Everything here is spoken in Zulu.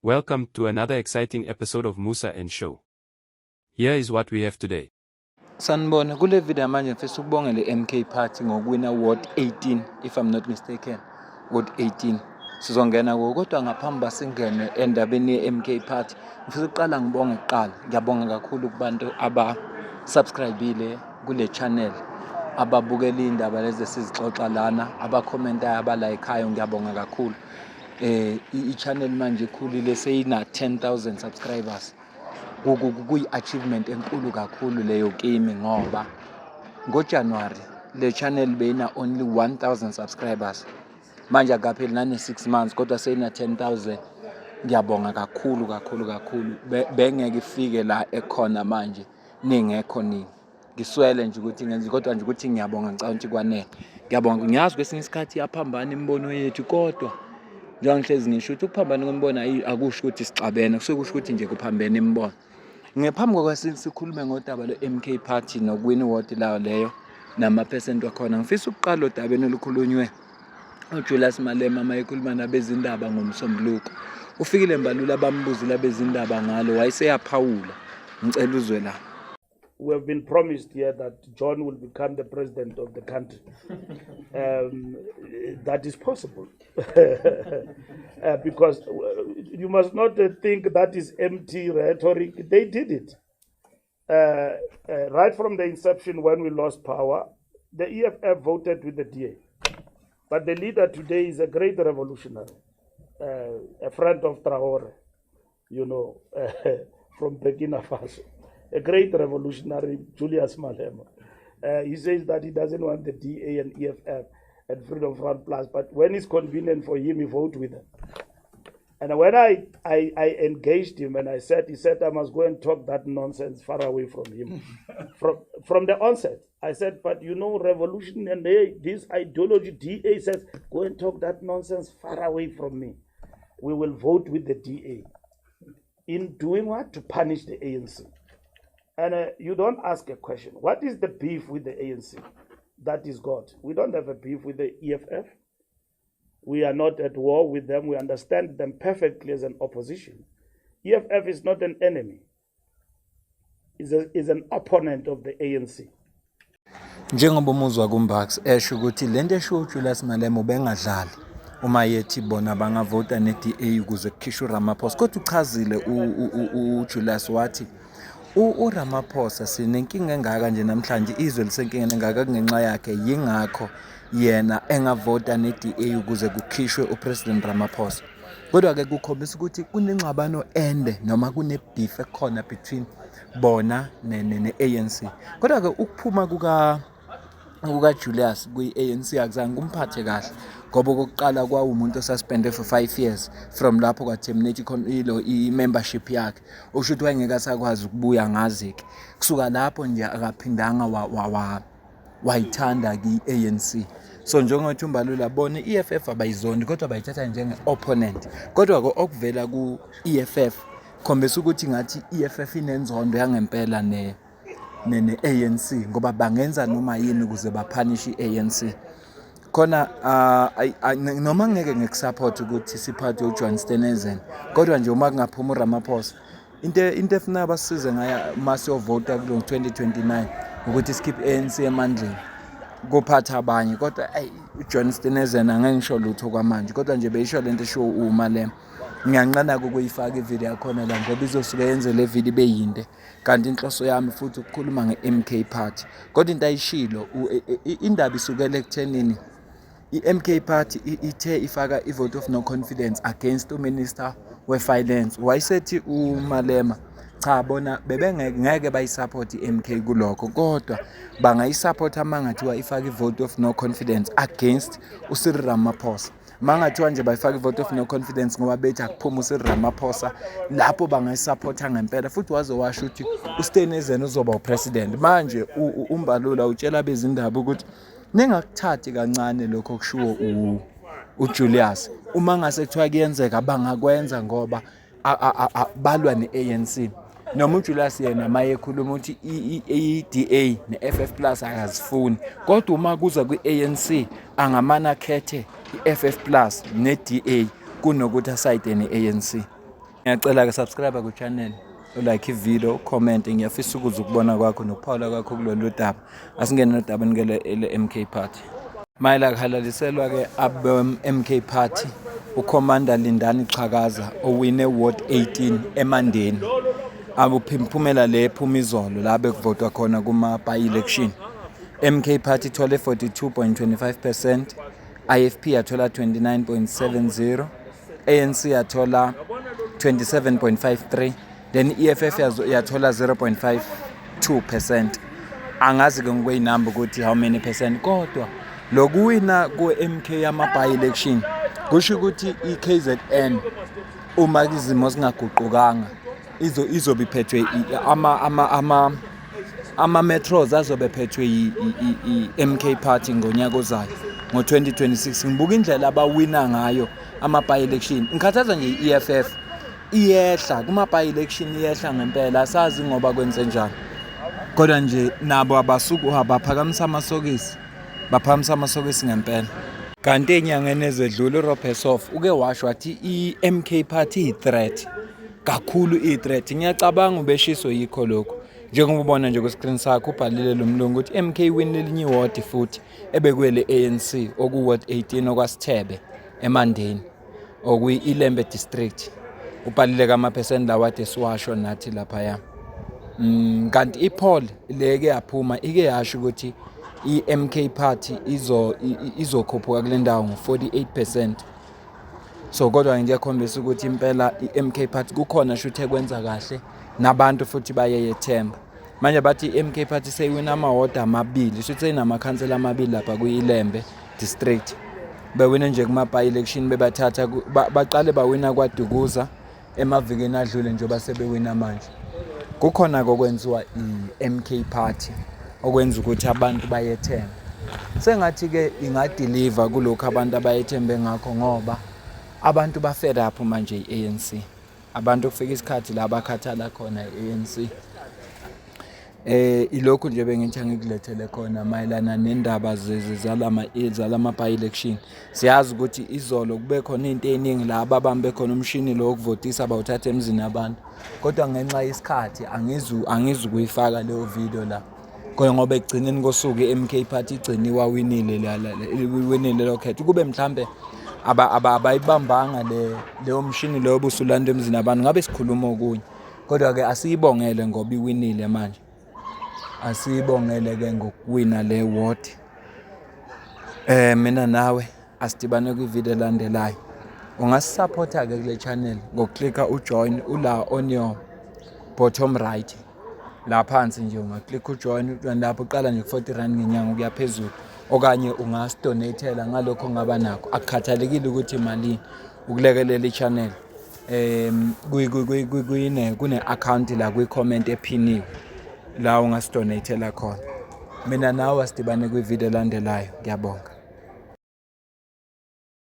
Welcome to another exciting episode of Musa and Show. Here is what we have today. Sanibona, kule video manje ngifisa ukubongela i-MK Party ngokuwina Ward 18, if I'm not mistaken, Ward 18. Sizongena kuwo, kodwa ngaphambi basingene endabeni ye-MK Party, ngifisa ukuqala ngibonge kuqala. Ngiyabonga kakhulu kubantu aba-subscribe-ile kule channel, ababukela iy'ndaba lezi esizixoxa lana, abakhomentayo, abalayikhayo, ngiyabonga kakhulu. I-channel manje ikhulile, seyina 10,000 subscribers. Kuyi-achievement enkulu kakhulu leyo kimi, ngoba ngoJanuary le channel beyina only 1000 subscribers. Manje akapheli nane 6 months, kodwa seyina 10,000. Ngiyabonga kakhulu kakhulu kakhulu. Bengeke ifike la ekhona manje ningekho nini. Ngiswele nje ukuthi ngenze, kodwa nje ukuthi ngiyabonga, ngicabanga ukuthi kwanele. Ngiyabonga. Ngiyazi kwesinye isikhathi iyaphambana imibono yethu, kodwa njengoba ngihlezi ngisho ukuthi ukuphambana kwemibono akusho ukuthi sixabene, kusuke kusho ukuthi nje kuphambene imibono. Ngaphambi kokuba sikhulume ngodaba lwe-MK Party nokuwina iwodi layo leyo namaphesenti wakhona, ngifisa ukuqala odabeni olukhulunywe uJulius Malema uma ekhuluma nabezindaba ngoMsombuluko. Ufikile Mbalula, bambuzile abezindaba ngalo, wayeseyaphawula. Ngicela uzwe la. We have been promised here that John will become the president of the country. That is possible. Because you must not think that is empty rhetoric. They did it. Right from the inception when we lost power, the EFF voted with the DA. But the leader today is a great revolutionary, a friend of Traore, from Burkina Faso, a great revolutionary, Julius Malema. He says that he doesn't want the DA and EFF and Freedom Front Plus, but when it's convenient for him, he votes with them. And when I engaged him and he said, I must go and talk that nonsense far away from him. From the onset, I said, but you know, revolution and this ideology, DA says, go and talk that nonsense far away from me. We will vote with the DA. In doing what? To punish the ANC. And you don't ask a question. What is the beef with the ANC? That is God. We don't have a beef with the EFF. We are not at war with them. We understand them perfectly as an opposition. EFF is not an enemy. It's an opponent of the ANC. Njengoba umuzwa kuMbax esho ukuthi lento esho uJulius Malema ubengadlali uma yethi bona bangavota ne-DA ukuze kukhishwe uRamaphosa, kodwa uchazile uJulius wathi uRamaphosa sinenkinga engaka nje namhlanje, izwe lisenkingeni engaka kungenxa yakhe, yingakho yena engavota ne-DA ukuze kukhishwe uPresident Ramaphosa. Kodwa-ke kukhombisa ukuthi kunengxabano ende noma kune-beef ekhona between bona ne-ANC. Kodwa-ke ukuphuma kukaJulius kwi-ANC akuzange kumphathe kahle, ngoba okokuqala kwawumuntu osuspende for 5 years, from lapho kwa-terminate ilo i-membership yakhe, okusho ukuthi wayengeke asakwazi ukubuya. Ngazi-ke kusuka lapho nje akaphindanga wayithanda i-ANC. So njengokuthi uMbalula, bona i-EFF abayizondi, kodwa bayithatha njenge-opponent. Kodwa-ke okuvela ku-EFF khombisa ukuthi ngathi i-EFF inenzondo yangempela ne-ANC, ngoba bangenza noma yini ukuze baphanishe i-ANC. Khona noma ngeke ngikusupport ukuthi siphathwe uJohn Steenhuisen, kodwa nje uma kungaphuma uRamaphosa, into efuna basisize ngayo uma siyovota kulo 2029 ukuthi sikhiphe i-ANC emandleni, kuphatha abanye. Kodwa ayi, uJohn Steenhuisen angeke ngisho lutho kwamanje, kodwa nje beyisho lento eshiwo uMalema. Ngiyanqena-ke ukuyifaka ividiyo yakhona la, ngoba izosuke yenze le video ibe yinde, kanti inhloso yami futhi ukukhuluma nge-MK Party. Kodwa into ayishilo, indaba isukela ekuthenini i-MK Party ithe ifaka i-vote of no confidence against uMinister we-Finance. Wayesethi uMalema cha, bona bebengeke ngeke bayisupport i-MK kulokho, kodwa bangayisupport uma ngathiwa ifaka i-vote of no confidence against uCyril Ramaphosa. Mangathiwa nje bayifaka i-vote of no confidence ngoba bethi akuphume uCyril Ramaphosa, lapho bangayisupporta ngempela. Futhi waze washo ukuthi uSteenhuisen uzoba upresident. Manje uMbalula utshela abezindaba ukuthi ningakuthathi kancane lokho okushiwo uJulius. Uma ngase kuthiwa kuyenzeka, bangakwenza, ngoba balwa ne-ANC. Noma uJulius yena maye ekhuluma ukuthi i-DA ne-FF Plus akazifuni, kodwa uma kuza kwi-ANC angamane akhethe i-FF Plus ne-DA kunokuthi asayide ne-ANC. Ngiyacela-ke subscribe ku-channel, ulike i-video, comment. Ngiyafisa ukuza ukubona kwakho nokuphawula kwakho kulolu daba. Asingene nodabeni ke le-MK Party. Mayela kuhalaliselwa-ke abe-MK Party, uCommander Lindani Xhakaza owine Ward 18 eMandeni. Abuphimphumela le ephuma izolo la bekuvotwa khona kuma by-election. MK Party ithole 42.25%, IFP yathola 29.70, ANC yathola 27.53, then EFF yathola 0.52%. Angazi ke ngokweyinamba ukuthi how many percent, kodwa lokuwina ku-MK ama by-election kusho ukuthi i-KZN, uma izimo zingaguqukanga, izobe iphethwe ama metros azobe phethwe i-MK Party ngonyaka ozayo ngo-2026. Ngibuka indlela abawina ngayo ama by-election, ngikhathaza nje i-EFF, iyehla kuma by-election, iyehla ngempela. Asazi ngoba kwenze njani, kodwa nje nabo abasuku abaphakamisa amasokisi, baphakamisa amasokisi ngempela. Kanti enyangeni ezedlule uRob Hersov uke washo wathi i-MK Party iyi-threat kakhulu, iyi-threat. Ngiyacabanga ubeshiso yikho lokhu, njengoba ubona nje ku-screen sakho ubhalile lo mlungu ukuthi MK win lelinye iwodi futhi ebekwele ANC, oku-ward 18 okwaSithebe eMandeni, okuyi-Ilembe district. Ubhalile kamaphesenti lawa ade siwasho nathi laphaya. Kanti i-poll leke yaphuma ike yasho ukuthi i-MK Party izokhuphuka kule ndawo ngo-48%. So kodwa nje kuyakhombisa ukuthi impela i-MK Party kukhona shuthi ekwenza kahle, nabantu futhi bayeyethemba. Manje bathi i-MK Party seyiwina amawodi amabili, shuthi seyinamakhansela amabili lapha kuyilembe district. Bewine nje kuma by election, bebathatha baqale bawina kwaDukuza emavikini adlule, njengoba sebewina manje. Kukhona kokwenziwa i-MK Party okwenza ukuthi abantu bayethembe. Sengathi-ke ingadeliver kulokhu abantu abayethembe ngakho, ngoba abantu ba-fed up manje i-ANC. Abantu kufika isikhathi la bakhathala khona i-ANC. Ilokhu nje bengithi angikulethele khona mayelana nendaba zalama by election. Siyazi ukuthi izolo kube khona into eziningi la ababambe khona umshini lo wokuvotisa, bawuthatha emzini yabantu. Kodwa ngenxa yesikhathi angizukuyifaka leyo video la. Kodwa ngoba ekugcineni kosuku i-MK Party igcine iwawinile la iwinile lo khetho. Kube mhlambe abayibambanga le leyo mshini leyo busulanda emzini yabantu, ngabe sikhuluma okunye. Kodwa ke asiyibongele ngoba iwinile manje. Asiyibongele ke ngokuwina le ward. Mina nawe asidibane kwivideo elandelayo. Ungasupporta ke kule channel ngokuklika ujoin ula on your bottom right. La phansi nje ungaklika ujoin, lapho uqala nje ku-40 rand ngenyanga ukuya phezulu, okanye ungasidonatela ngalokho ongaba nakho, akukhathalekile ukuthi malini, ukulekelela i-channel. Kune account la kwi-comment ephiniwe la ungasidonatela khona. Mina nawe asidibane kwivideo elandelayo. Ngiyabonga.